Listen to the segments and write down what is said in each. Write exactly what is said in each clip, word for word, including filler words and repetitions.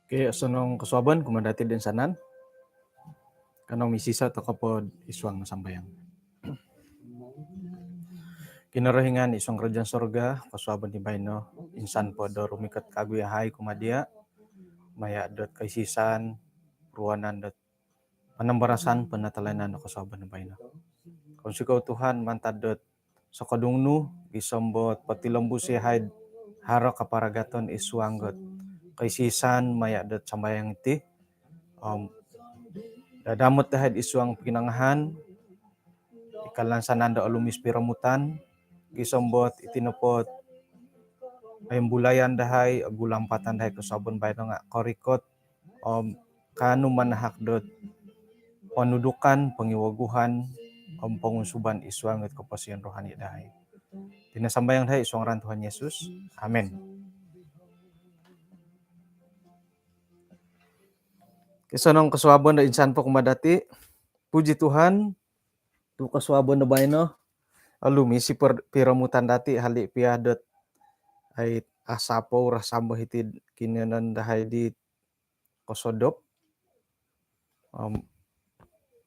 Okey, osonong kosuabon kumaa dati toinsanan. Kanou misiso tokou po id suang sambayang. Kinorohingan id suang kerajaan sorga, kosuabon di baino, insan po do rumikot kagu yahai kumaa dia, maya dot kaisisan, ruanan dot panambarasan penatalayanan do kosuabon di baino. Kounsikou Tuhan mantad dot sokodung nu, gisom dot potilombus yahai haro kaparagatan id suang dot kaisisan maya dot sambayang iti. Om dadamot dahai id suang pinangahan, id kalansanan do olumis piromutan, gisom dot iti nopo ot oimbulayan dahai, ogu lampatan dahai kosuabon baino nga korikot om kaanu manahak dot ponudukan, pongiwaguhan om pongunsuban id suang dot koposion rohani dahai. Iti no sambayang dahai id suang ngaran Tuhan Yesus. Amin. Okey, osonong kosuabon do insan po kumaa dati. Puji Tuhan, tu kosuabon do baino, olumis i per-, piromutan dati, hali pia dot ai asapou rasam bo hiti kinoyonon dahai di kosodop. Om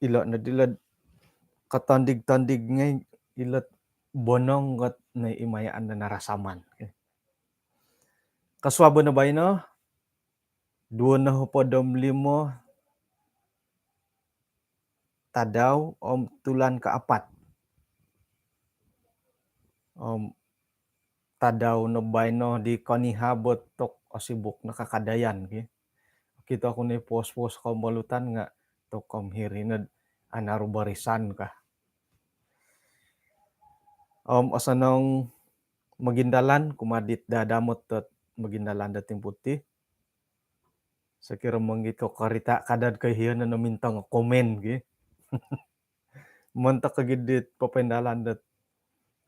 ilo no dilo kotondig-tondig ngai, ilo bonong ot noimayaan do narasaman. Okey. Kosuabon do baino, duo nohopod om limo tadau om tulan kaapat. Om tadau no baino di koniha bo tok osibuk no kakadayan ki. Okito ku no i pos-pos kombolutan nga tok om hiri no anaru barisan ka. Om osonong mogindalan kumaa dit dadamot dot mogindalan do timpu ti. Sokiro mongigit ko karita, kada ko hiyo no mintong komen ki. Montok ko gidit papaindalan dot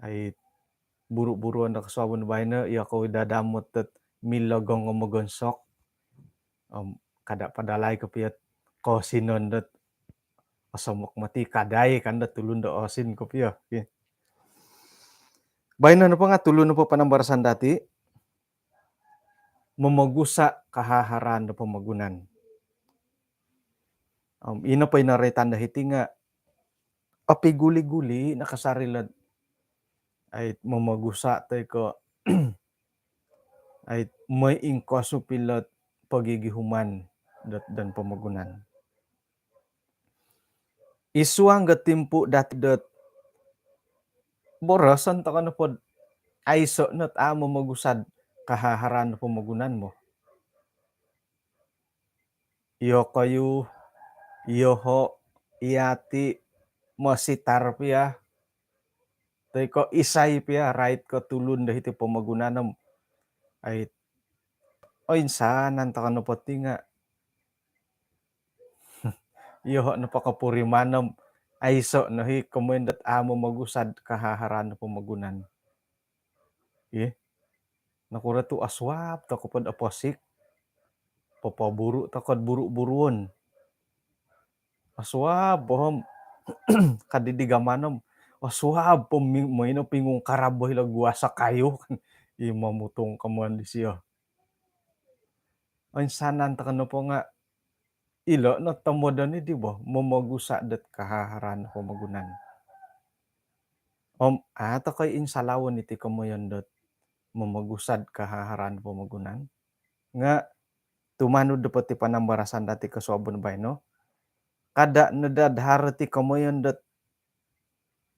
ai buru-buruon do kosuabon baino, iyo ko dadamot dot milogong om mogonsok. Om kada padalai kopio kosinon dot osomok moti kadai kan dot tulun do osin kopio ki. Baino nopo nga tulun nopo panambarasan dati, momogusa kahaharaan do pomogunan. Om ino po ino roitan do hiti nga opi guli-guli nakasari lo dot ai momogusa toi ko ai moi ingkosu pilo dot pogigihuman dot dan pomogunan. Id suang do timpu dati dot boroson tokou nopo dot aiso no dot amu mogusa do kahaharaan do pomogunan bo. Iyokoyu, iyoho, iyati, mositar pia, toi ko isai pia, rait ko tulun do hiti pomogunan om ai oinsanan tokou nopo ti nga iyoho nopo kopuriman om aiso no i komoyon dot amu mogusa do kahaharaan do pomogunan. Ih, nokuro tu osuab tokou po dot oposik, popoburu tokou dot buru-buruon. Osuab po om kadi di gaman om osuab po mi-, moino pingungkarab bo hilo guasa kayu kan. I momutung komoyon disio. Oinsanan tokou nopo nga ilo no tomodon i di bo, momogusa dot kahaharaan do pomogunan. Om a tokou insalawon iti komoyon dot momogusa do kahaharaan do pomogunan. Nga tumanud do poti panambarasan dati kosuabon baino, kada no daa haro ti komoyon dot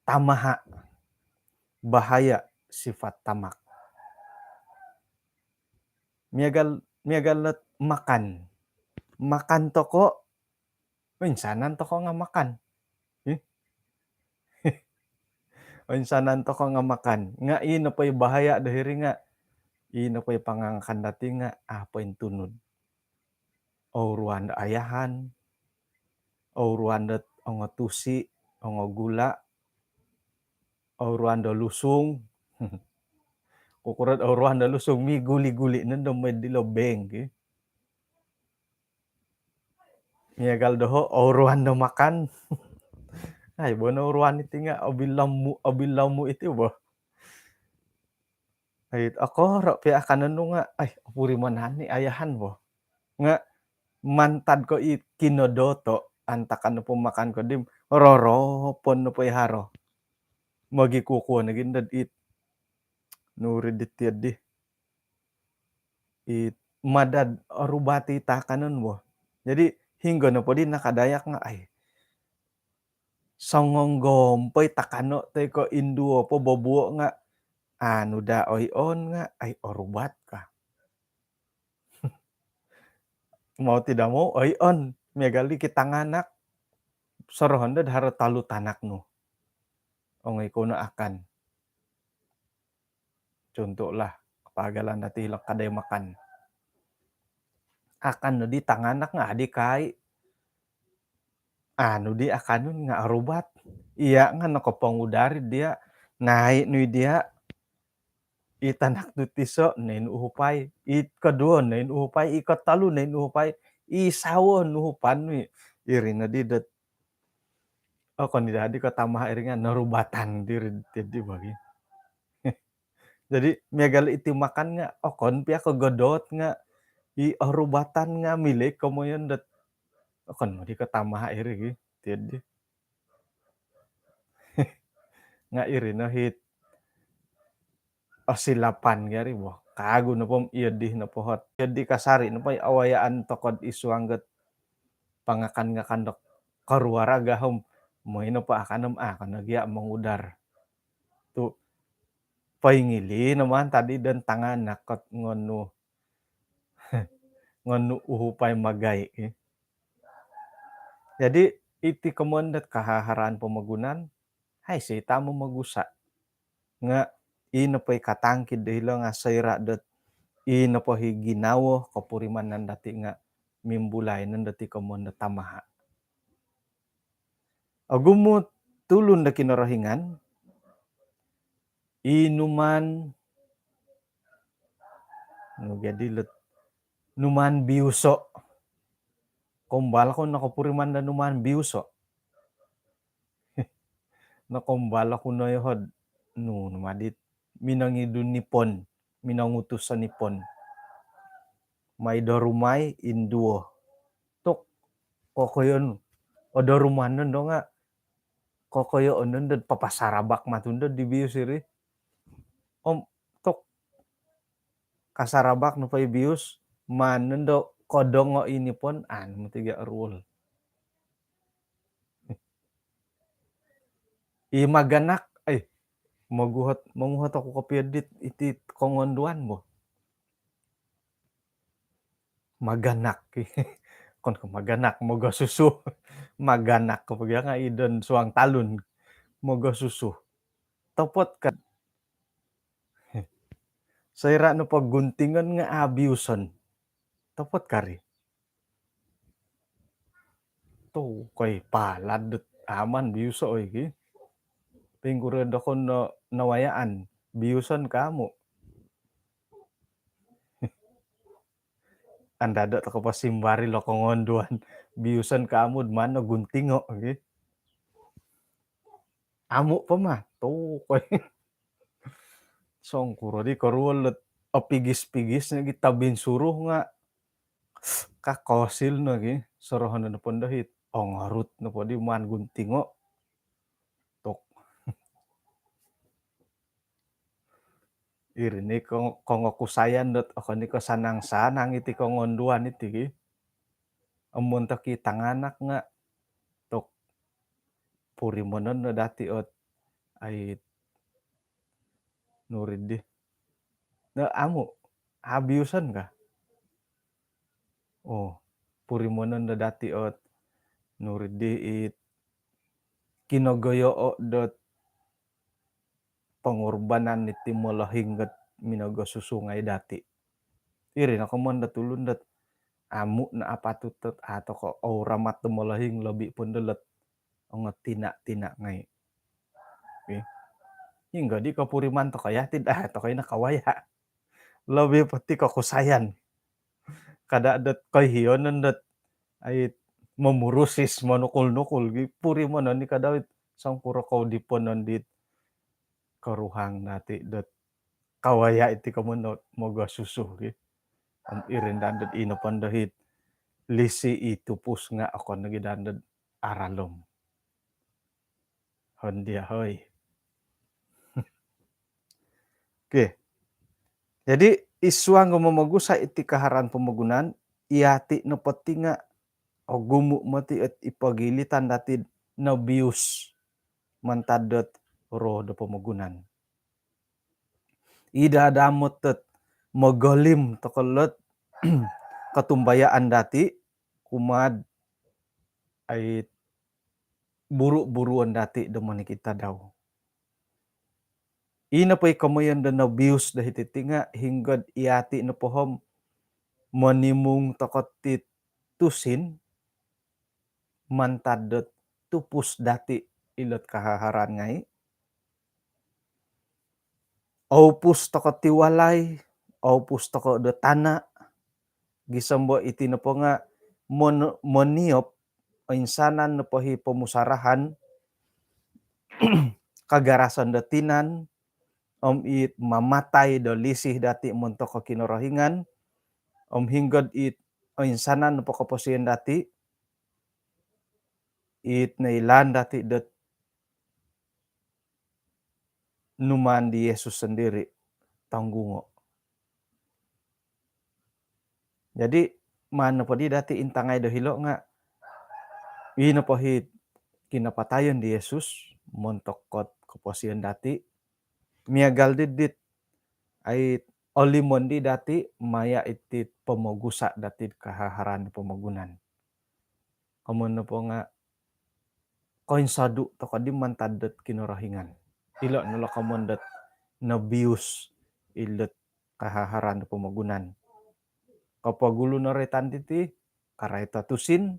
tamaha, bahaya sifat tamak. Miagal, miagal dot makan. Makan tokou, oinsanan tokou nga makan. Ih. Oinsanan tokou nga makan. Nga i nopo i bahaya do hiri nga i nopo i pangangakan dati nga apo intunud. Ouruan do ayahan, ouruan do ongo tusi, ongo gula, ouruan do lusung. Kukuro dot ouruan do lusung, miguli-guli nondo moi dilo bank ki. Miagal doho, ouruan do makan. Ai, bo no ouruan iti nga obilomu, obilomu iti bo. Ai, okoro pia akanon nu nga, ai, opurimanan i ayahan bo. Nga mantad ko i kinodoto, antakan nopo makan ko di, roropon nopo i haro. Mogikukuo nogi dot it nuri di tiad di. It madad orubati takanon bo. Jadi hinggo nopo di nakadayak nga ai, songonggom po i takano toi ko induo po bobuo nga anu da oi on nga ai orubat ka. Mau tidak mau oi on, miagal di ki tanganak, sorohon do haro tolu tanak nu. Ongoi kono akan. Contohlah, kapagalan dati hilang kadai makan. Akan no di tanganak nga adi kai. Anu di akanun nga orubat. Iya nga nokopongudari dia, nai nui dia. I tanak tu tiso nain uhupai, i koduo nain uhupai, i kotolu nain uhupai, i sawo nuhupan nui. Iri no di dot okon i dadi ko tamaha iri nga norubatan diri tiad di bagi. Jadi miagal iti makan nga okon pia ko godot nga i orubatan nga milik komoyon dot okon mo di ko tamaha iri gi tiad di. Nga iri no hit osilapan gari bo. Kagu nopo iyo di nopo hot iyo di kasari nopo awayaan tokod isuang got pangakan-ngakan dok karuaraga hom. Moi nopo akan om akan nogi a mongudar. Tu poingili no mantad di don tanganak kot ngonu ngonu uhupai magai i. Jadi iti komoyon dot kahaharaan pomogunan, hai si tamu mogusa. Nga i nopo i katangkid do hilo nga soira dot i nopo hi ginawo kopurimanan dati nga mimbulai non dati komoyon dot tamaha. Ogumu tulun do Kinorohingan, i numan nu gadi lut numan biuso. Kombal ko nokopuriman do numan biuso. Nokombal oku no yohod nu numadit minongidun nipon, minongutus nipon. Mai do rumai induo. Tuk kokoyon odo rumanon do nga kokoyo onon dod papasarabak matun dod di bius iri. Om tuk kasarabak nopo i bius manon do kodongo i nipon anu mati ga ruol. I maganak ai moguhot monguhot oku kopio dit iti kongonduan bo. Maganak kon ko maganak mogosusu. Maganak ko pogi nga idon suang talun mogosusu. Topot ka soira nopo guntingon nga abiuson. Topot kari. Tu koi palad dot aman biuso oi ki. Pingkuro dokon no nawayaan biuson kamu. Andado toko pasimbari lo kongonduan biuson kamu mano guntingo ki. Amu po ma tu koi. Songkuro di koruol dot opigis-pigis nogi tabin suruh nga kakosil nogi sorohon no pondo hit ongorut nopo di maan guntingo. Tuk. Iri ni kongokusayan dot okon ni ko sanang-sanang iti kongonduan iti gi. Amun toki tanganak nga tuk purimonon no dati ot ai nurid di. Na amu abiuson ka. Oh, purimonon no dati ot nurid di it kinogoyo o dot pongorbanan iti molohing got minogosusu ngai dati. Iri no komon dot ulun dot amu na apatut dot atoko ouramat do molohing lobi pun dolot ongo tina-tina ngai. Hinggo di kopuriman toko ya tidak toko ina kawaya. Lobi poti kokusayan. Kada dot koihionon dot ai momurusis monukul-nukul gi purimonon ni kada it songkuro kou diponon dit koruhang dati dot kawaya iti komoyon dot mogosusu gi. Om irin dan dot ino pon dohit lisi i tupus nga' okon nogi daa dot aralom. Hondia hoi. Okey. Jadi, id suang do momogusa' iti kaharaan pomogunan, iyati' nopo ti nga' ogumu' moti' ot ipogilitan dati'd nobius mantad dot roh do pomogunan. Id aamot dot mogolim toko' lot kotumbayaan dati' kumaa'd ai buru-buruon dati' do monikid tadau. Ino po i komoyon do nobius do hiti ti nga' hinggod iyati' nopo om monimung toko' ti tusin mantad dot tupus dati' ilot kahaharaan ngai'. Oupus toko' ti walai, oupus toko' do tana', gisom bo iti nopo nga' mon-, moniop, oinsanan nopo hi pomusarahan, kagarasan do tinan, om it mamatai do lisi dati' montok Kinorohingan, om hinggod it oinsanan nopo koposion dati', it noilaan dati' dot numaan di Yesus sondiri' tonggungo'. Jadi, maan nopo di dati' intangai do hilo' nga', ii nopo hi kinapatayon di Yesus montok kot koposion dati', miagal di dit, ai olimon di dati' maya' iti pomogusa' dati'd kahaharaan pomogunan. Komoyon nopo nga' koinsodu' toko' di mantad dot Kinorohingan. Ilo' no lo komoyon dot nobius ilot kahaharaan do pomogunan. Kopogulu no roitan diti, karaito tusin,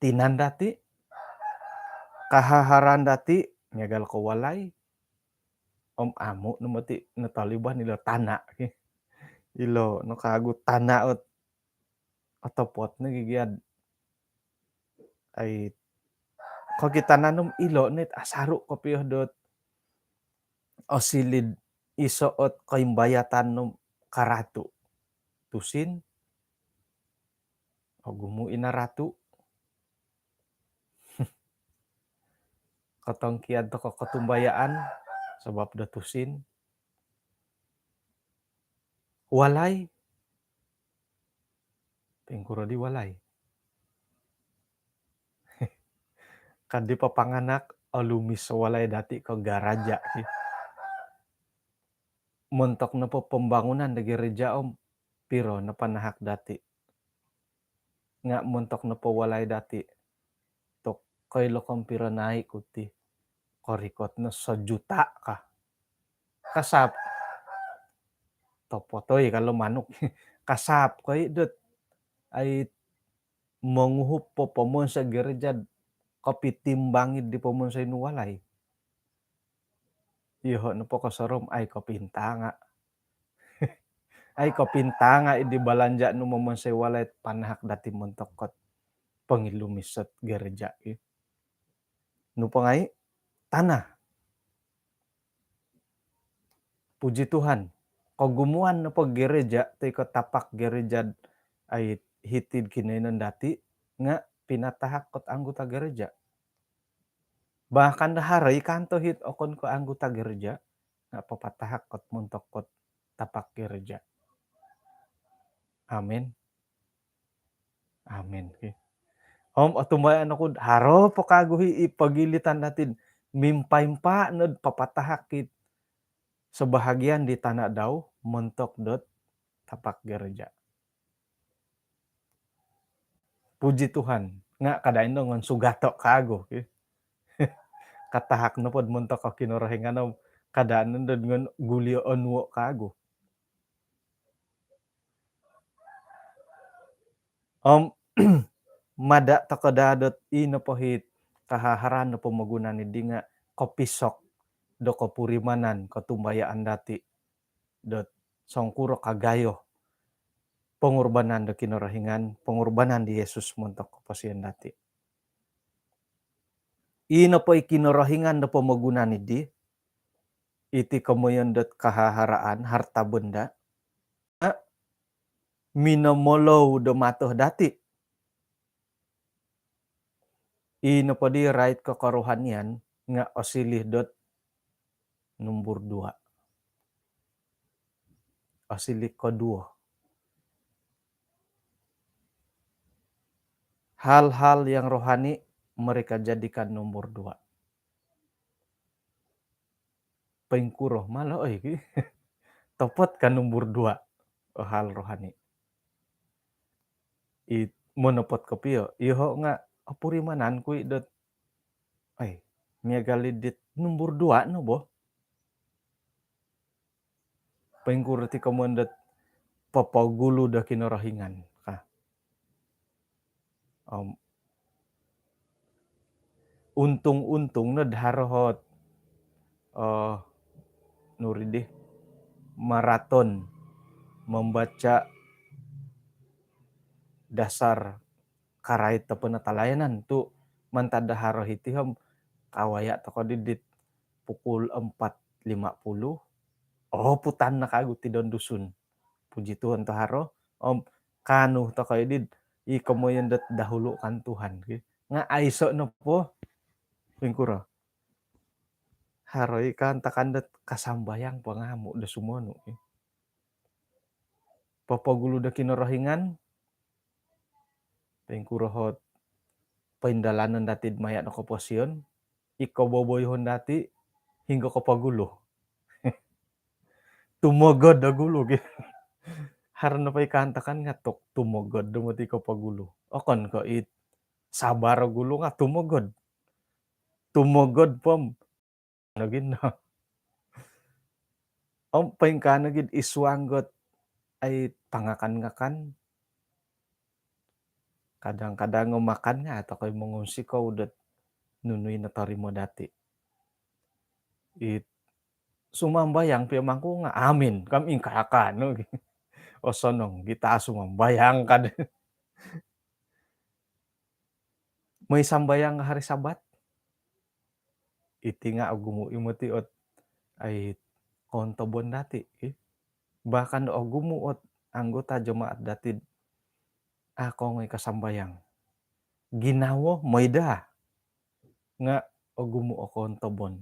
tinan dati', kahaharaan dati', miagal ko walai, om amu' no moti' notoliban ilo tana'. Ilo no kaagu tana' ot otopot no gigiad. Ai, kokitanan om ilo' nit asaru' kopio dot osiliu'd iso' ot koimbayatan om karatu'. Tusin, ogumu' i naratu'. Kotongkiad toko' kotumbayaan sabap do tusin. Walai. Poingkuro di walai? Kadi papanganak, olumis walai dati' ko garaja' ki. Montok nopo pembangunan do gereja om piro no panahak dati'. Nga' montok nopo walai dati', tok koilo kom piro nai' ku ti, korikot no sejuta ka. Kasap. Topot oi kalau manuk. Kasap koi dot ai monguhup po pomonsoi gereja kopitimbang di pomonsoi nu walai. Iyoho' nopo kosorou om ai kopintanga'. Ai kopintanga' di balanja' nu momonsoi walai panahak dati' montok kot pongilumis ot gereja' ki. Nu po ngai', tanah. Puji Tuhan, kogumuan nopo gereja' toi ko tapak gereja' ai hiti'd kinoiyonon dati' nga' pinatahak kot anggota gereja'. Bahkan do haro i kanto hit okon ko anggota gereja' nga' papatahak kot montok kot tapak gereja'. Amin. Amin. Okey. Om otumbayaan oku'd haro po kaagu hi i pogilitan dati'd mimpa-impa nod papatahak it sebahagian di tana' dau montok dot tapak gereja'. Puji Tuhan, nga' kada' indo ngon sugato' kaagu ki. Katahak nopod montok o Kinorohingan om kada' indo ngon gulio' onuo' kaagu. Om mada' toko' daa dot ii nopo hit kahaharaan do pomogunan iddi nga' kopisok do kopurimanan, kotumbayaan dati' dot songkuro kagayo pongurbanan do Kinorohingan, pongurbanan di Yesus montok koposion dati'. Ii nopo i Kinorohingan do pomogunan iddi, iti komoyon dot kahaharaan, harta benda, nga' minomolou do mato dati. I nopo di rait ko kerohanian nga osiliu dot nombor dua. Osiliu koduo. Hal-hal yang rohani mereka jadikan nombor dua. Poingkuro malo oi ki. Topot ka nombor dua o hal rohani. I monopot kopio. Iyoho nga opurimanan ku i dot, ai, miagal i dit nombor dua no bo. Poingkuro ti komoyon dot popogulu do Kinorohingan ka. Om untung-untung no do haro ot, eh, nuri di maraton membaca dasar karait do penatalayanan tu mantad do haro hiti om kawaya toko di dit pukul empat lima puluh. Oh, putan na kagu ti don Dusun. Puji Tuhan tu haro. Om kaanu toko i di i komoyon dot dahulukan Tuhan ki. Nga aiso nopo. Poingkuro. Haro i kaantakan dot kasambayang pangamu do sumonu ki. Popogulu do Kinorohingan. Poingkuro ot poindalanon dati maya do koposion. I koboboyoon dati hinggo kopogulu. Tumogod o gulu ki. Haro nopo i kaantakan nga tok tumogod do moti kopogulu. Okon ko it sabar o gulu nga tumogod. Tumogod pom nogi no. Om poingkaa nogi id suang dot ai pangakan-ngakan. Kadang-kadang makan nga toko i mongunsikou dot nunu i notorimo dati. It sumambayang pia mangku nga amin. Kam ingkaa ka no. Osonong kita sumambayang kad. Moi sambayang hari Sabat. Iti nga ogumu i moti ot ai kontobon dati ki. Bahkan ogumu ot anggota jemaat dati a kongoi kasambayang. Ginawo moi daa. Nga ogumu o kontobon.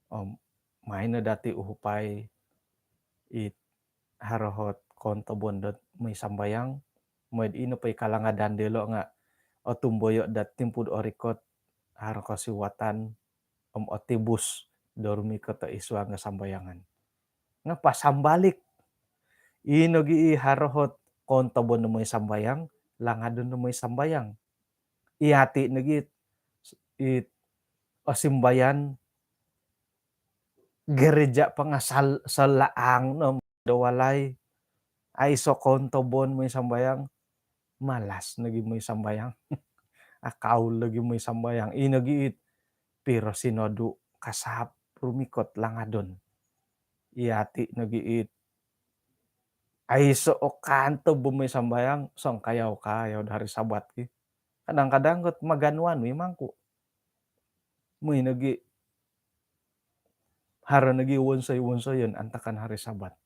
Om maino dati uhupai it haro ot kontobon dot moi sambayang, moi ino po i kalangadan dilo nga otumboyo dot timpu do orikot haro kosiwatan om otibus do rumikot o id suang kasambayangan. Nga pasambalik. Ino gi i haro ot kontobon do moi sambayang, langadon do moi sambayang. Iyati nogi it osimbayan gereja pangasal selaang no do walai. Aiso kontobon moi sambayang, malas nogi moi sambayang. Akaul nogi moi sambayang. Ino gi it piro sinodu kasap rumikot langadon. Iyati nogi it aiso o kantob moi sambayang, songkayau-kayau do hari Sabat ki. Kadang-kadang ot maganu-anu i mangku. Moi nogi haro nogi wonsoi-wonsoyon antakan hari Sabat.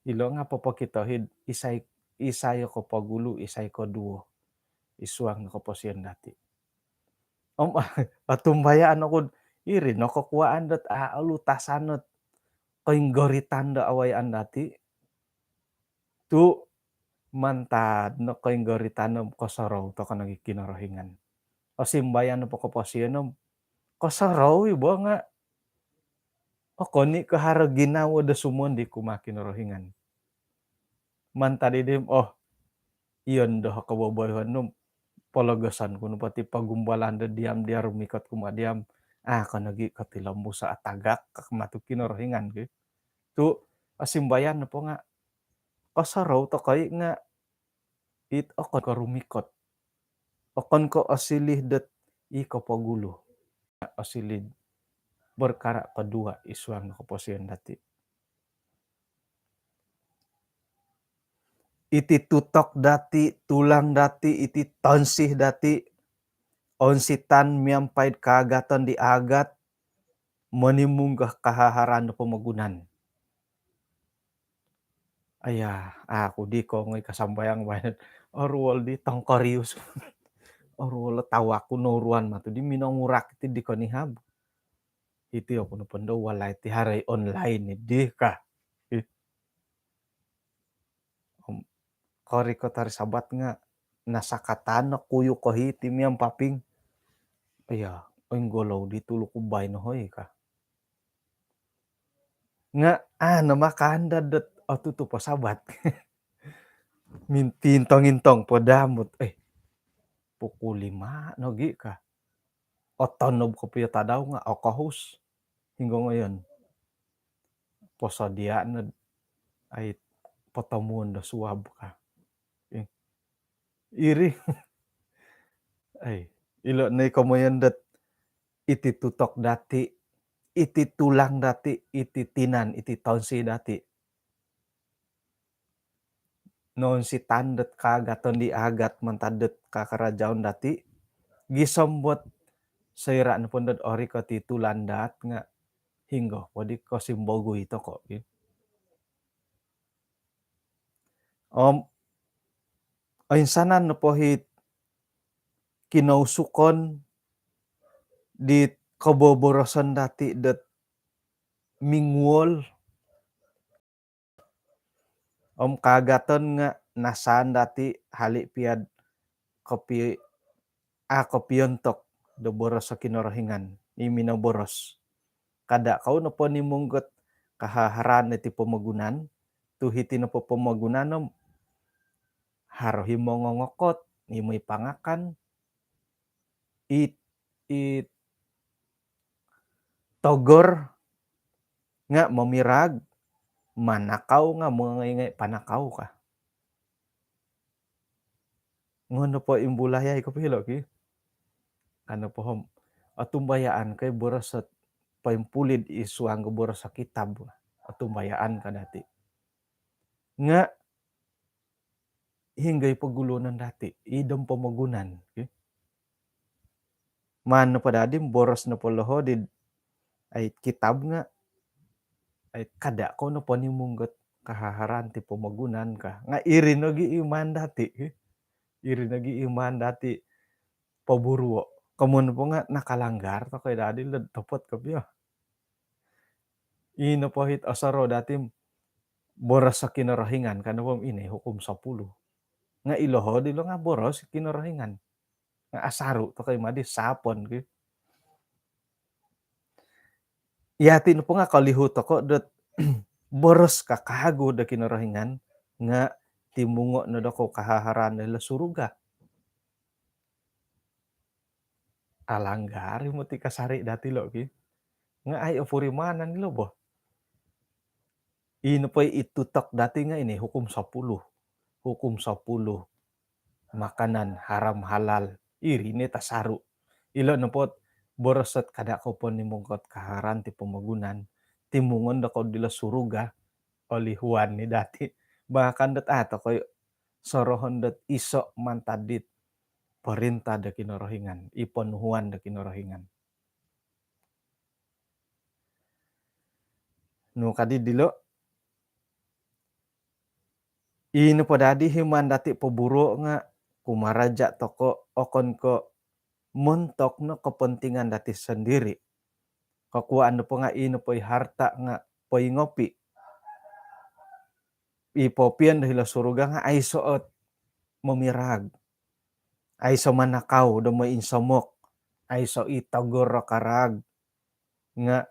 Ilo nga popokito hid isai, isai o kopogulu, isai koduo id suang do koposion dati. Om otumbayaan oku iri no kokuaan dot a olutasan ot koinggoritan do awayaan dati. Tu mantad no koinggoritan om kosorou toko nogi Kinorohingan. Osimbayan nopo koposion om kosorou i bo nga okon i ko haro ginawo do sumondi kumaa Kinorohingan. Mantad i di om oh, iyondo koboboyoon nu om pologoson ku nopo ti pogumbalan do diam dia rumikot kumaa diam. Ah, ko nogi kotilombuso atagak ka kumaa tu Kinorohingan ki. Tu osimbayan nopo nga kosorou toko i nga it okon ko rumikot. Okon ko osiliu dot i kopogulu. Osiliu perkara kedua id suang do koposion dati. Iti tutok dati, tulang dati, iti tonsi dati, onsitan miampai kaagatan di aagat, monimung ko kahaharan do pomogunan. Aya, aku di kongoi kasambayang baino. Oruol di tongkorius. Oruol tawakku noruan matu di minongurak ti di konihab. Iti oku nopondo walai ti haro i online ni di ka. Ih. Om, korikot hari Sabat nga nasakatan no kuyu kohi ti miampaping. Iya, oinggolou di tulu ku baino hoi ka. Nga, ah, namakan dadot otutup o Sabat. Mintintong-intong po damut. Eh, pukul lima nogi ka. Otonob kopio tadau nga okohus. Hinggo ngoyon. Posodia nod ai potomuon do suab ka. Eh, iri. Ai, ilo noi komoyon dot iti tutok dati, iti tulang dati, iti tinan, iti tonsi dati. Noon sitan dot kaagaton di agat mantad dot kakarajaon dati, gisom bot soira nopo dot orikot i tulan daat nga hinggo po di kosimbogui toko, ki. Om, oinsanan nopo hit kinousukon dit koboboroson dati dot minguol. Om kaagaton nga nasaan dati hali piad kopi-, a kopiontok do boros o Kinorohingan, i minoboros. Kada kou nopo nimung dot kahaharaan diti pomogunan, tu hiti nopo pomogunan om haro i mongongokot, i moi pangakan, it, it togor nga momirag, manakau nga mongai-ngai panakau ka. Ngono po imbulai ai kopio ki. Kano po om, otumbayaan kai boros ot poimpulid i suang do boros o kitab. Otumbayaan ka dati. Nga hinggo i poguluonon dati, i dom pomogunan, ki. Maan nopo dadi boros nopo loho di ai kitab nga ai kada kou nopo nimung dot kahaharaan ti pomogunan ka. Nga iri nogi i maan dati, ki. Iri nogi i maan dati poburuo. Komoyon nopo nga nakalanggar toko i dadi lod topot kopio. I nopo hit osorou dati boros o Kinorohingan, kano po om ino i Hukum Sepuluh. Nga ilo hodi lo nga boros Kinorohingan. Nga asaru toko i madi sapon ki. Yati nopo nga kolihu toko dot boros kakahagu do Kinorohingan nga timungo no dokou kahaharaan do hilo suruga. Alanggar i moti kasari dati lo ki. Nga ai opurimanan ilo bo. I nopo i tutok dati nga ino i Hukum Sepuluh. Hukum Sepuluh. Makanan haram halal. Iri no tasaru. Ilo nopo boros ot kada kou po nimung dot kahaharaan ti pomogunan, timungon dokou dilo suruga, olihuan ni dati. Bahkan dot a toko i sorohon dot iso mantad dit perintah do Kinorohingan, i ponuhuan do Kinorohingan. Nu kadi dilo, i nopo dadi i maan dati poburuo nga kumaraja toko okon ko montok no kepentingan dati sendiri. Kokuaan nopo nga i nopo i harta nga poingopi. I popion do hilo suruga nga aiso ot momirag. Aiso manakau do moi insomok. Aiso i togor o karaag. Nga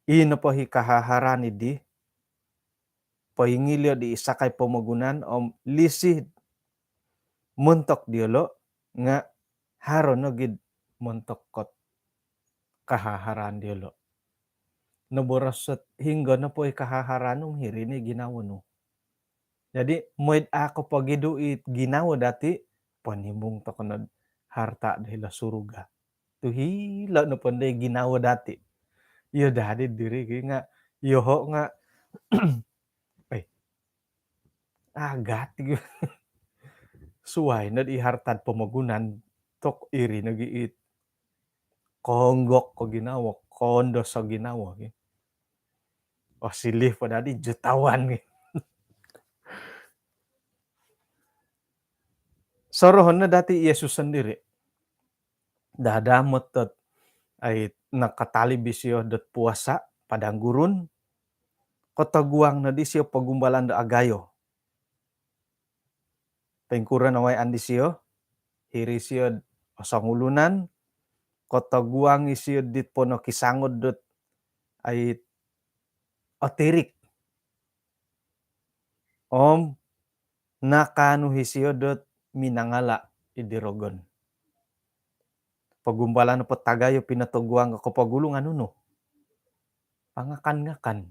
i nopo i kahaharaan di poingilio di sakai pomogunan om lisi montok diolo nga haro nogi montok kot kahaharaan diolo. Noboros ot hinggo nopo i kahaharaan nu om hiri no i ginawo nu. Jadi, mooi do a kopogidu i ginawo dati, ponimung toko nod harta do hilo suruga. Tu hilo nopo ndo i ginawo dati. Iyo dadi diri ki nga, yoho nga, eh, agat ki. Suai nod i harta pomogunan, tok iri nogi it konggok ko ginawo, kondos o ginawo ki. Osiliu po dadi jutawan ki. Sorohon no dati Yesus sendiri. Dadamot dot ai nakatalib isio dot puasa padang gurun, kotoguang no disio pogumbalan do agayo. Poingkuro nawayaan disio, hiri isio osongulunan, kotoguang isio dit pono kisangod dot ai otirik. Om nakaanu isio dot minangala id di rogon. Pogumbalan po tagayo pinotoguang ko kopogulu nga nunu? Pangakan-ngakan.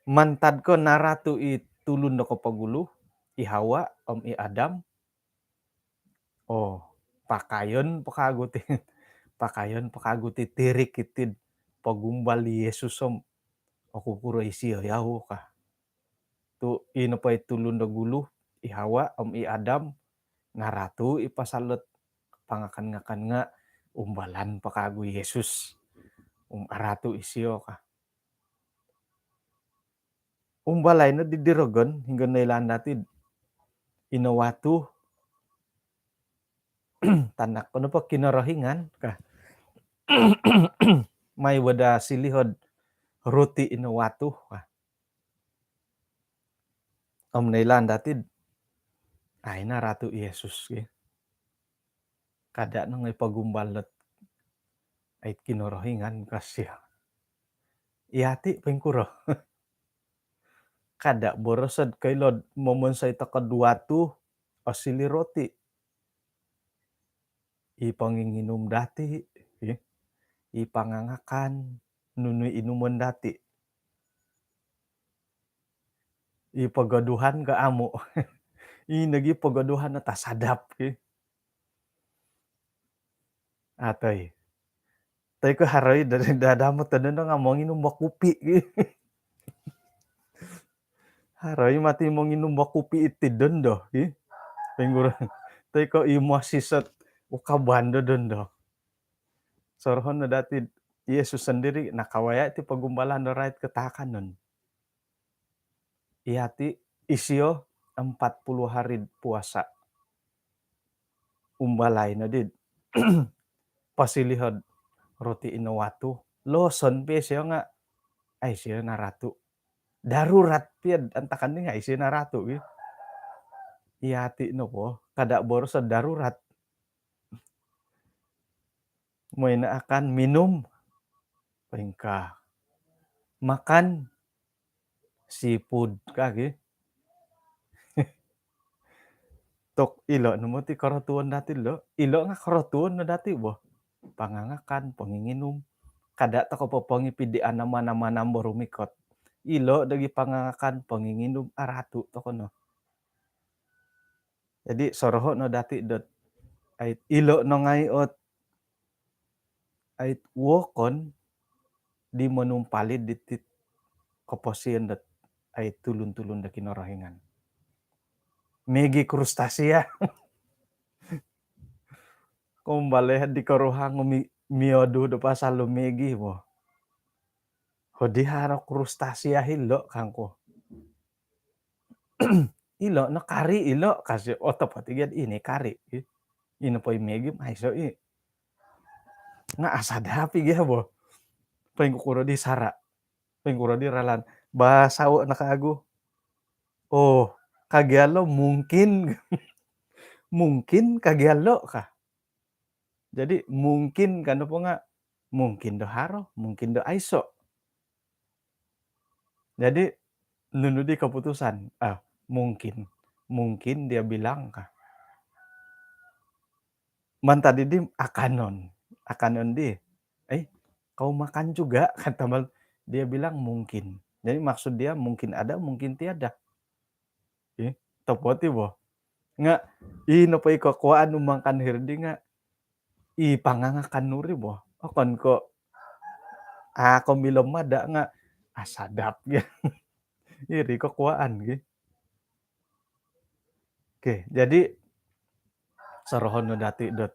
Mantad ko naratu i tulun do kopogulu, i Hawa om i Adam. Oh, pakayon po kagu ti, pakayon po kagu ti tirik iti'd pogumbal di Yesus om, oku kuro isio yau ka. Tu ino po i tulun do gulu, i Hawa om i Adam, naratu i pasal dot pangakan-ngakan nga umbalan po kagu Yesus. Um, aratu isio ka. Umbalai no di, di rogon, hinggo noilaan dati ino watu, tanak ko nopo Kinorohingan ka. Mai wada silihod roti ino watu ka. Om noilaan dati, ai naratu Yesus ki. Kada nongoi pogumbal dot ai Kinorohingan ka sio. Iyati poingkuro? Kada boroso'd koilo'd momonsoi toko'd watu, osili roti. I ponginginum dati, i, i pangangakan, nunu i inumon dati. I pogoduhan ko amu? I nogi pogoduhan no tasadap ki. Atoi. Toi ko haro i da-, dadamot dondo nga monginum bo kupi ki. Haro i mati monginum bo kupi iti dondo ki. Poingkuro? Toi ko i mosisot ukaban do dondo. Sorohon no dati Yesus sendiri nakawaya ti pogumbalan do rait ko taakanon. Iyati isio empat puluh hari puasa. Umbalai no di pasilihod roti ino watu. Loson pia isio nga, ai isio naratu. Darurat pia antakan di nga isio naratu ki. Iyati nopo kada boroso darurat. Moi no akan minum, poingkaa. Makan seafood ka ki. Tok ilo no moti korotuon dati lo. Ilo nga korotuon no dati bo. Pangangakan, ponginginum. Kada toko po pongipid di anam-anam bo rumikot. Ilo dogi pangangakan, ponginginum, aratu toko no. Jadi soroho no dati dot, ai, ilo no ngai ot, ai, wokon di monumpalid diti koposion dot, ai, tulun-tulun do Kinorohingan. Megi krustasia. Kombal di koruhang mi-, miodu do pasal do megi bo. Hodi haro krustasia hilo kangku. Ilo no kari ilo kasi, otopot i gia ini kari. Ino po i megi aiso i. Nga asadap i gia bo. Poingkuro di sara. Poingkuro di ralan. Basao no kagu. Oh, kagialo mungkin. Mungkin kagialo ka. Jadi mungkin ka nopo nga mungkin do haro, mungkin do aiso. Jadi nunu di keputusan? Ah, mungkin. Mungkin dia bilang ka. Mantad di akanon. Akanon di. Eh, kau makan juga, kata mal-, dia bilang mungkin. Jadi maksud dia mungkin ada, mungkin tiada. Eh, topot i bo. Nga, i nopo i kokuaan nu mangakan hiri di nga, i pangangakan nu ri bo. Okon ko, ah, ko milo mada nga, ah, sadap gia. Iri kokuaan gi. Oke, jadi sorohon no dati dot,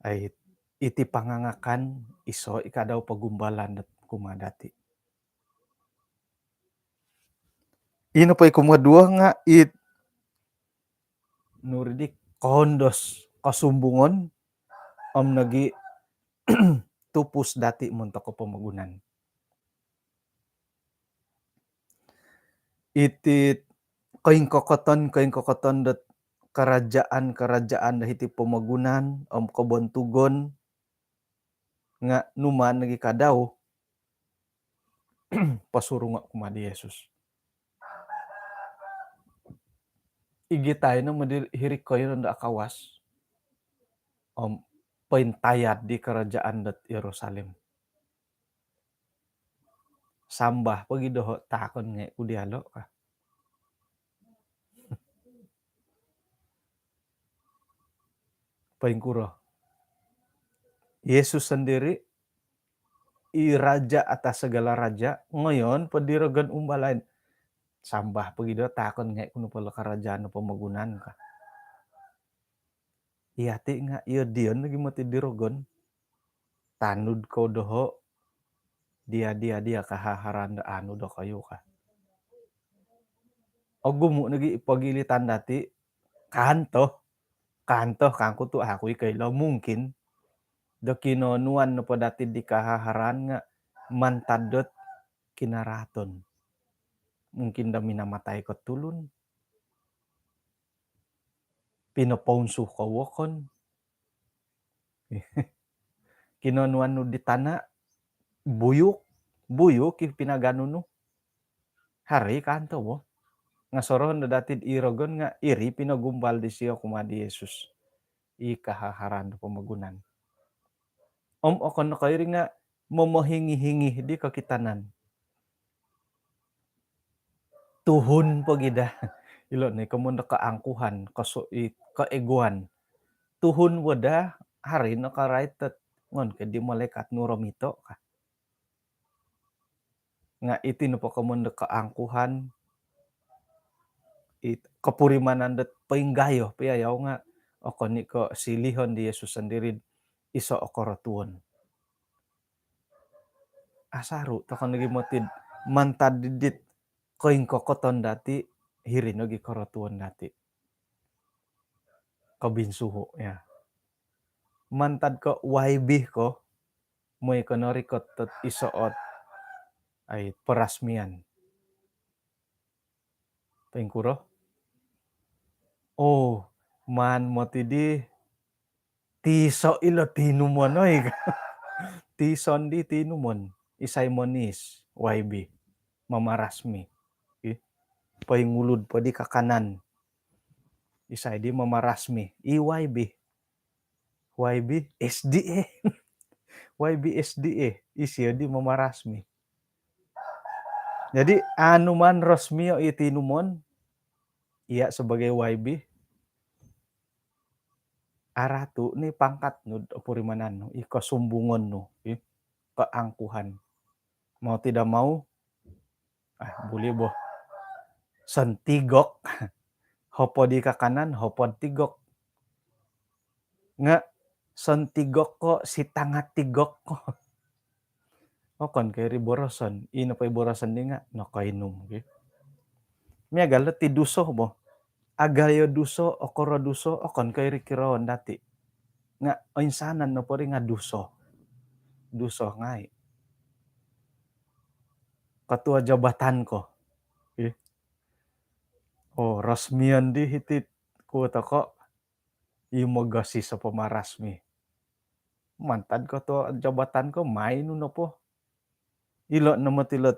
ai, iti pangangakan iso i kadau pogumbalan dot kumaa dati. Ino po i kumoduo nga it nuri di koondos kosumbungon om nogi tupus dati montok o pomogunan. Iti koingkokoton-koingkokoton dot karajaan-karajaan do hiti pomogunan om kobontugon nga numaan nogi kadau posurungo kumaa di Yesus. Igitai no modi hiri koiron do akawas om pointayad di karajaan dot Yerusalem. Sambah pogi doho, taakon ngai ku dialo ka. Poingkuro? Yesus sendiri, i raja atas segala raja, ngoyon po di rogon umbalai. Sambah pogi doho, taakon ngai ku nopo lo karajaan do pomogunan ka. Iyati nga iyo dion nogi moti di rogon. Tanud kou doho, dia, dia, dia kahaharan do anu dokoyu ka. Ogumu nogi pogilitan dati, kanto, kanto kangku tu aku i koilo mungkin do kinoonuan nopo dati di kahaharan nga mantad dot kinaraaton. Mungkin do minamatai ko tulun, pinopounsu ko wokon, kinoonuan nu di tana, buyuk, buyuk i pinaganu nu. Haro i kanto bo. Nga sorohon do dati i rogon nga iri pinogumbal disio kumaa di Yesus i kahaharan do pomogunan. Om okon no ko iri nga momohingi-hingi di kokitanan. Tuhun pogi daa. Ilo no i komoyon do kaangkuhan, koso-, i, keegoan. Tuhun bo daa, haro i no karait dot ngon ko di malaikat nu romito ka. Nga iti nopo komoyon do kaangkuhan, i kopurimanan dot poinggayo pia yau nga okon i ko silihon di Yesus sendiri iso o korotuon. Asaru tokou nogi moti mantad di dit koingkokoton dati, hiri nogi korotuon dati. Kobinsuhu, ya. Mantad ko Y B ko, moi ko norikot dot iso ot, ai, perasmian. Poingkuro? Oh, maan moti di tiso ilo tinumon, oi. Tison di tinumon. Isai monis? Y B. Mamarasmi. Ih. Poingulud po di kakanan. Isai di mamarasmi? I Y B. Y B S D A. Y B S D A. Isio di mamarasmi. Jadi, anu maan rasmi o i tinumon, iya sebagai Y B, aratu ni pangkat nu, opurimanan nu, i kosumbungon nu, i kaangkuhan. Mau tidak mau, ah, buli bo. Sontigok. Hopod i kakanan, hopod tigok. Nga sontigok ko, sitanga tigok ko. Okon ko iri boroson, i nopo i boroson di nga nokoinum, ki. Miagal do ti duso bo. Agayo duso, okoro duso, okon ko iri kiroon dati. Nga oinsanan nopo ri nga duso. Duso ngai. Ketua jabatan ko. Ih. Oh, rasmian di hiti ku toko. I mogosi so pamarasmi. Mantad ketua jabatan ko, mai nu nopo. Ilo no moti lo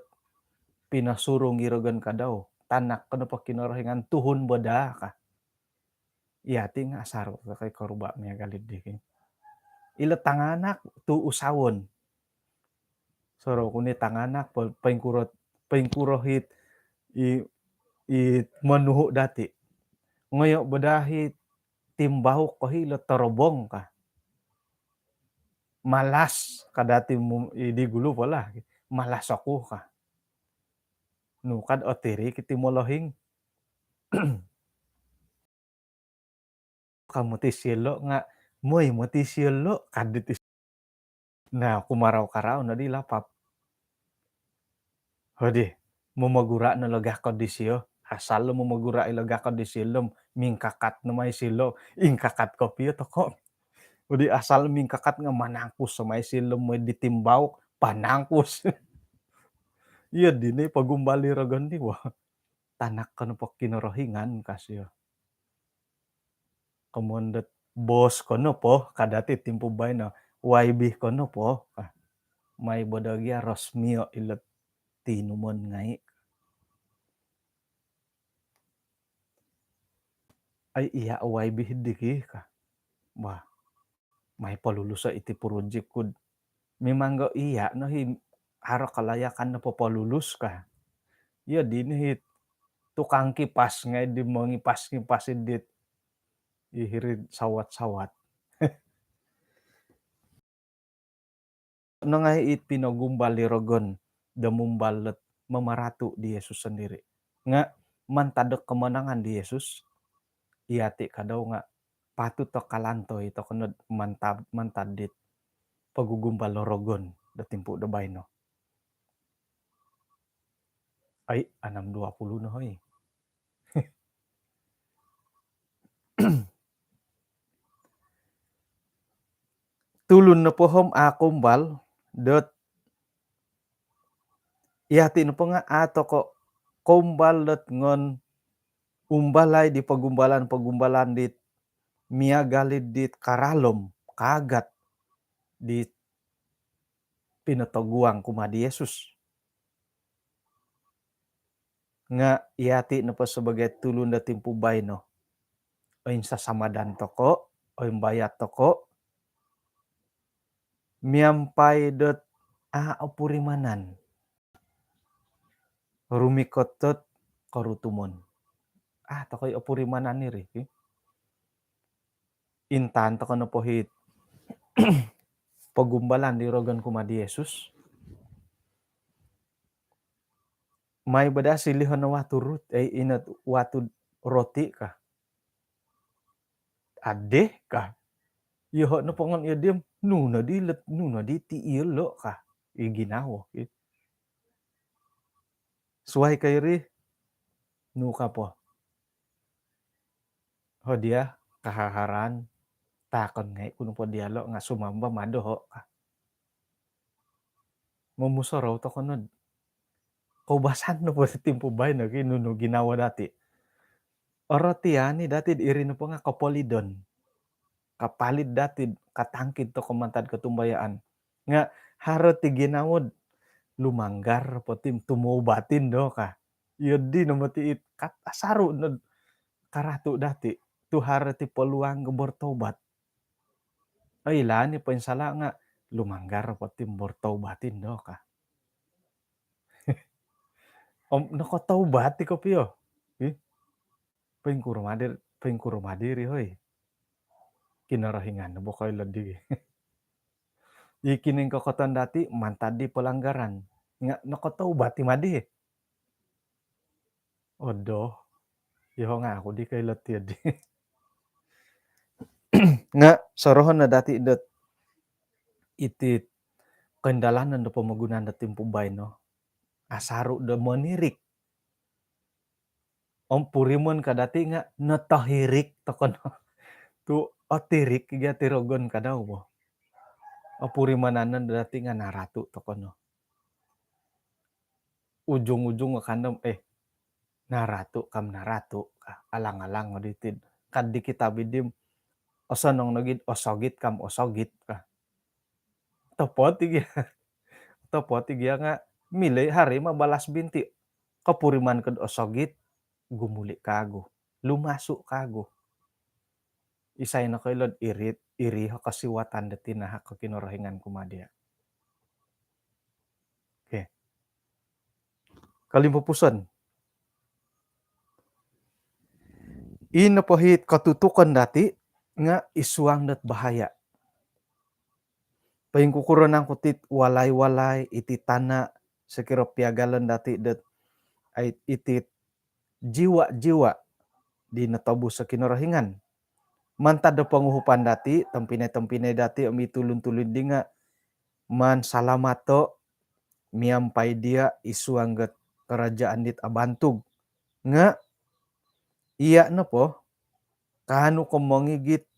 pinosurung i rogon kadau. Tanak ko nopo Kinorohingan, tuhun bo daa ka. Iyati nga asaru ko kai koruba miagal di ki. Ilo tanganak tu usahaon. Sorohon ku ni tanganak, po-, poingkuro, poingkuro hiti, i, i monuhu dati. Ngoyo bo daa hiti timbauk ko hilo torobong ka. Malas ka dati mu-, i di gulu po lah. Malas oku ka. Nu kad otiri kiti molohing. Ka moti silo nga, moi moti silo ka diti. Nah, kumarau-karau no di lapap. Hodi, momogura no lo gakod disio. Asal lo momogura' ilo gakod di silo, mingkakat no mai silo, ingkakat kopio toko'. Jadi asal mingkakat nga' manangkus no mai silo, moi di timbauk, panangkus. Iyo dino pogumbal di rogon di, wah. Tanak ko nopo Kinorohingan ka sio. Komoyon dot bos ko nopo, ka dati timpu baino, Y B ko nopo, ka. Mai bo do gia resmi o ilo tinumon ngai'. Ai iya, Y B hidi ki, ka. Wah, mai polulus o iti projek kud. Mimang go iya no hi, haro kalayakan no popolulus ka. Iyo dino hi tukang kipas ngai' di mongipas-ngipas idit i hiri'd sawat-sawat. Nongai' it pinogumbal di rogon do mumbal dot mamaratu' di Yesus sondiri'. Nga' mantad do komonangan di Yesus, iyati' kadau nga' patut do kalantoi toko' nod mantad, mantad dit pogugumbal do rogon do timpu do baino. Ai, anam dua puluh no hoi. Tulun nopo om a' koumbal dot, iyati' nopo nga' a' toko' koumbal dot ngon umbalai di pogumbalan-pogumbalan dit miagal id dit karalom, kaagat dit pinotoguang kumaa di Yesus. Nga' iyati' nopo sabagai tulun do timpu baino, oinsasamadan toko', oimbayat toko', miampai dot a' opurimanan rumikot dot korutumon. A' toko' i opurimanan iri, ki. Intaan toko' nopo hit pogumbalan di rogon kumaa di Yesus, mai bo daa silihon o watu rut-, eh, ino watu roti ka. Adih ka. Iyoho' nopo ngon iyo dii om, nunu di let-, nunu di ti iyolo' ka. I ginawo, i. Suwai ko iri, nu ka po. Ho diya, kahaharan, taakon ngai' ku nopo diyolo' nga' sumamba mado ho' ka. Momusorou toko' nod koubasan nopo timpu baino ki nunu ginawo dati'. Orotian i dati'd iri nopo nga' kopolidon. Kapalid dati'd katangkid toko' mantad kotumbayaan. Nga' haro ti ginawo'd lumanggar po ti om tumoubat indo ka. Iyo dino moti it kat asaru' nod karatu' dati'. Tu haro ti peluang do bertobat. Oilaan i poinsala' nga' lumanggar po ti om bertobat indo ka. Om nokotobat i kopio. Ih. Poingkuro ma diri, poingkuro ma diri, hoi. Kinorohingan no bo koilo di. I kiningkokoton dati' mantad di pelanggaran. Nga' nokotobat i ma di. Odo. Iyoho' nga' aku di koilo ti di. Nga' sorohon no dati' dot iti koindalanon do pomogunan do timpu baino asaru' do monirik. Om purimon ka dati' nga' notohirik toko' no. Tu' otirik gia ti rogon kadau bo. Opurimanan no dati' nga' naratu' toko' no. Ujung-ujung nga' kandom, eh, naratu' kam naratu' ka, alang-alang o diti'd. Kad di kitab iddi om, osonong nogi'd osogit kam osogit ka. Topot i gia. Topot i gia nga' milo i haro i ma balas binti'. Kopuriman ko'd osogit, gumuli' kaagu. Lumasu' kaagu. Isai nokoilo'd iri, iri ho kosiwatan do tinahak o Kinorohingan kumaa diya'. Okey. Kolimpupuson. Ii nopo hit kotutukon dati' nga' id suang dot bahaya'. Poingkukuro nangku tit walai-walai iti tana' sokiro piagalon dati' dot ai iti jiwa-jiwa di notobus o Kinorohingan. Mantad do ponguhupan dati', tompinai-tompinai dati' om i tulun-tulun di nga' maan salamato' miampai diya' id suang dot karajaan dit abantug. Nga' iya' nopo kaanu ko mongigit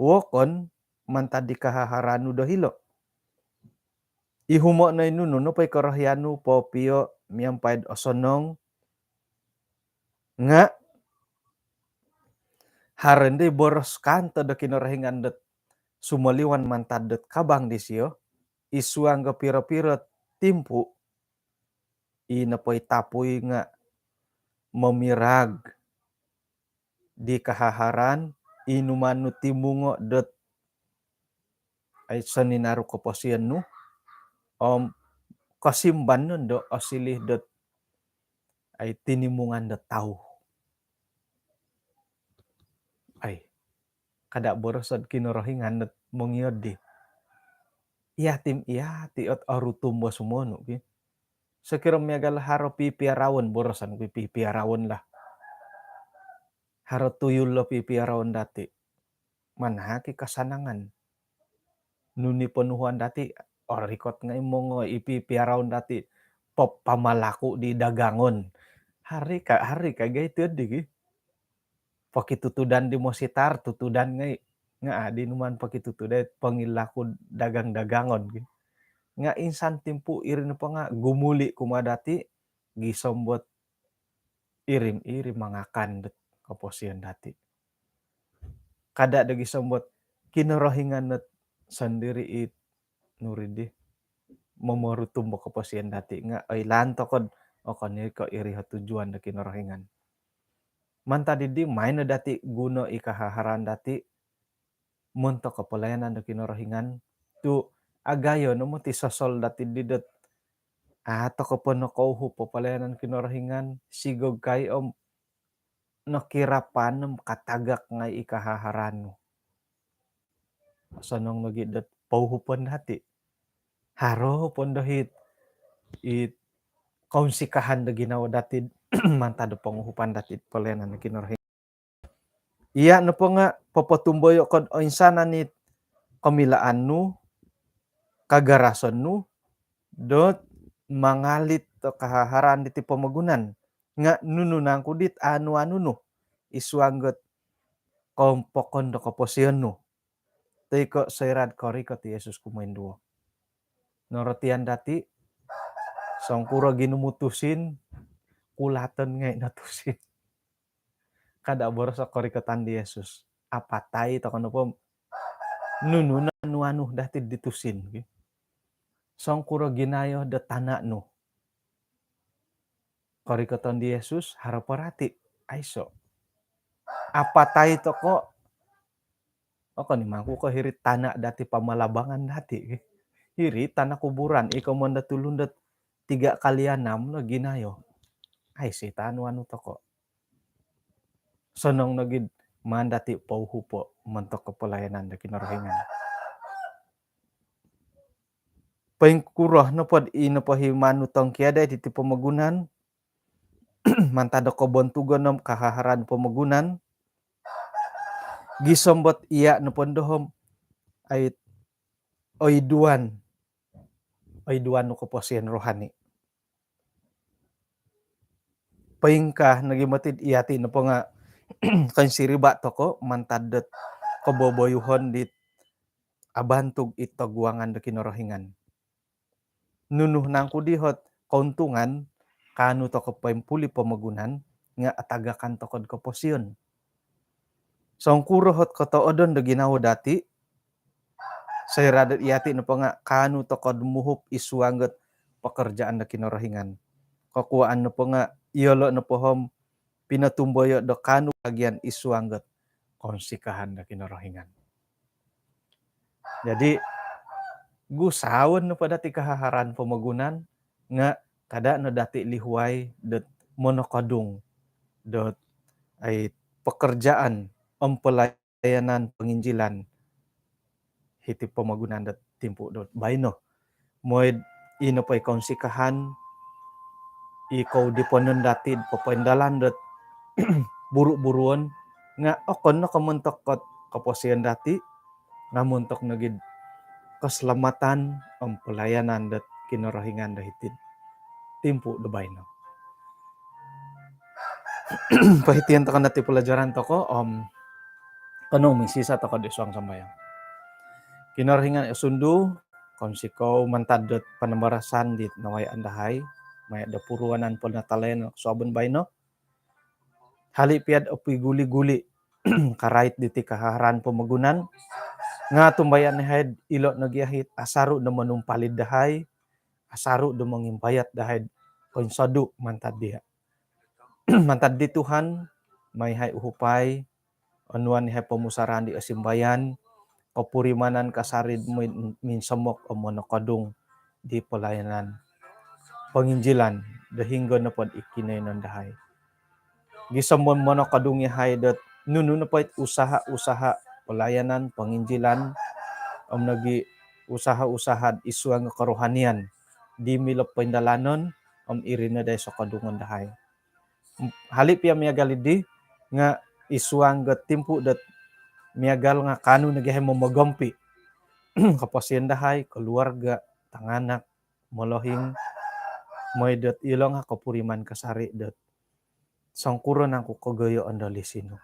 wokon mantad di kahaharaan nu do hilo'. Ihumo' no i nunu nopo i korohian nu popio miampai'd osonong, nga' haro ndi boros kanto do Kinorohingan dot sumoliwan mantad dot kabang disio, i suang do piro-piro timpu, i nopo i tapui nga' momirag di kahaharaan, inuman nu timungo' dot ai soninaru koposion nu, om kosimban nu do osiliu dot ai tinimungan do tau. Ai, kada' boroso'd Kinorohingan dot mongiod di. Iya tim, iya ti ot orutum bo sumonu ki. Sokiro miagal haro pipiaraon, boroson ku pipiaraon lah. Haro tuyul lo pipiaraon dati'. Manahak i kasanangan. Nuni ponuhuan dati', orikot ngai' mongo i pipiaraon dati'. Pop pamalaku di dagangon. Hari ka, hari ka gai' tu di gi. Pokitutudan di mositar, tutudan ngai'. Nga' adi numan pokitutudan, pongilaku dagang-dagangon gi. Nga' insan timpu iri nopo nga' gumuli' kumaa dati', gisom dot irim-irim mangakan dot koposion dati'. Kada' do gisom dot Kinorohingan dot sondiri' it nuri di momorutum bo koposion dati'. Nga' oilaan toko'd okon i ko' iri o tujuan do Kinorohingan. Mantad di di, maino dati' guno i kahaharaan dati' montok o polayanan do Kinorohingan, tu' agayo no moti sosol dati' di dot a' toko' po nokouhup o polayanan Kinorohingan, sigog kai om nokirapan om katagak ngai' i kahaharaan nu. Osonong nogi' dot pouhupon dati'. Haro pondo hit, it kounsikahan do ginawo dati' mantad do ponguhupan dati' polayanan do Kinorohingan. Iya' nopo nga' popotumboyo' ko'd oinsanan it komilaan nu, kagarason nu, dot mangalit do kahaharaan diti pomogunan. Nga' nunu nangku dit anu-anu nu i suang dot kompokon do koposion nu. Toi ko' soira'd korikot i Yesus kumoinduo. Norotian dati', songkuro ginumu tusin, kulaton ngai' no tusin. Kada' boros o korikotan di Yesus. Apatai toko' nopo, nunu no anu-anu dati' di tusin. Songkuro ginayo do tana' nu. Korikoton di Yesus, haro po rati', aiso'. Apatai toko', okon i mangku ko' hiri tana' dati' pamalabangan dati'. Hiri tana' kuburan, iko mondo tulun dot tiga kali anam no ginayo. Aiso' i tanu-anu toko'. Sonong nogi'd maan dati' pouhupo' montok o polayanan do Kinorohingan. Poingkuro nopod i nopo hi manu tongkiadai diti pomogunan, mantad do kobontugon om kahaharaan pomogunan, gisom dot iya' nopo ndo om ai oiduan, oiduan nu koposion rohani. Poingkaa nogi moti'd iyati' nopo nga' koinsiriba' toko' mantad dot koboboyuhon dit abantug i toguangan do Kinorohingan. Nunu nangku di hot kountungan kaanu toko' poimpuli pomogunan nga' atagakan toko'd koposion? Songkuro hot kotoodon do ginawo dati', soira' dot iyati' nopo nga' kaanu toko'd muhup i suang dot pokorjaan do Kinorohingan? Kokuwaan nopo nga' iyolo' nopo om pinotumboyo' do kaanu bagian i suang dot kounsikahan do Kinorohingan. Jadi, gusaon nopo dati' kahaharaan pomogunan, nga' kada' no dati' lihuai dot monokodung dot ai pokorjaan om pelayanan ponginjilan hiti pomogunan dot timpu dot baino. Moi'd ino po i kounsikahan, i koudiponon dati'd popoindalan dot buru-buruon, nga' okon no ko' montok kot koposion dati', nga' montok nogi'd keselamatan om pelayanan dot Kinorohingan do hiti'd timpu do baino. Pohitian tokou no ti pelajaran tokou om kanou misisa tokou di suang sambayang. Kinorohingan osundu, kounsikou mantad dot panambarasan di nawayaan dahai maya do puruanan penatalayanan kosuabon baino. Hali piad opi guli-guli karait diti kaharaan pomogunan, nga tumbayaan yahai ilo nogi yahai asaru do monumpalid dahai, asaru do mongimbayat dahai poinsodu mantad dia. Mantad di Tuhan, mai yahai uhupai, onuan yahai pomusarahan di osimbayan, kopurimanan kasari min- minsomok om monokodung di pelayanan penginjilan do hinggo nopo id kinoiyonon dahai. Gisom monokodung yahai dot nunu nopo it usaha-usaha pelayanan penginjilan om nogi usaha-usaha id suang kerohanian di milo poindalanon om iri no dahai sokodungon dahai. Hali pia miagal idi nga id suang do timpu dot miagal nga kaanu nogi yahai momogompi koposion dahai, keluarga, tanganak, molohing, moi dot ilo nga kopuriman kasari dot songkuro nangku kogoyoon do lisi nu.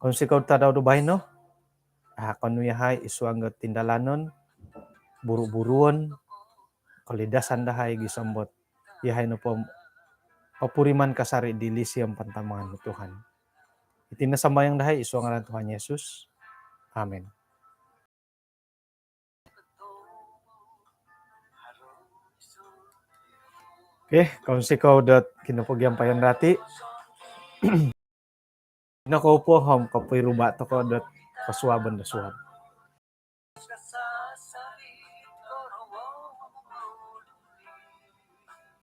Kounsikou tadau do baino, ahakon nu yahai id suang do tindalanon, buru-buruon, kolidasan dahai gisom dot yahai nopo opuriman kasari di lisi om pantamangan nu Tuhan. Iti no sambayang dahai id suang ngaran Tuhan Yesus. Amin. Okey, kounsikou dot kinopogiampayan dati. Ino kou po om kopiruba tokou dot kosuabon do suab.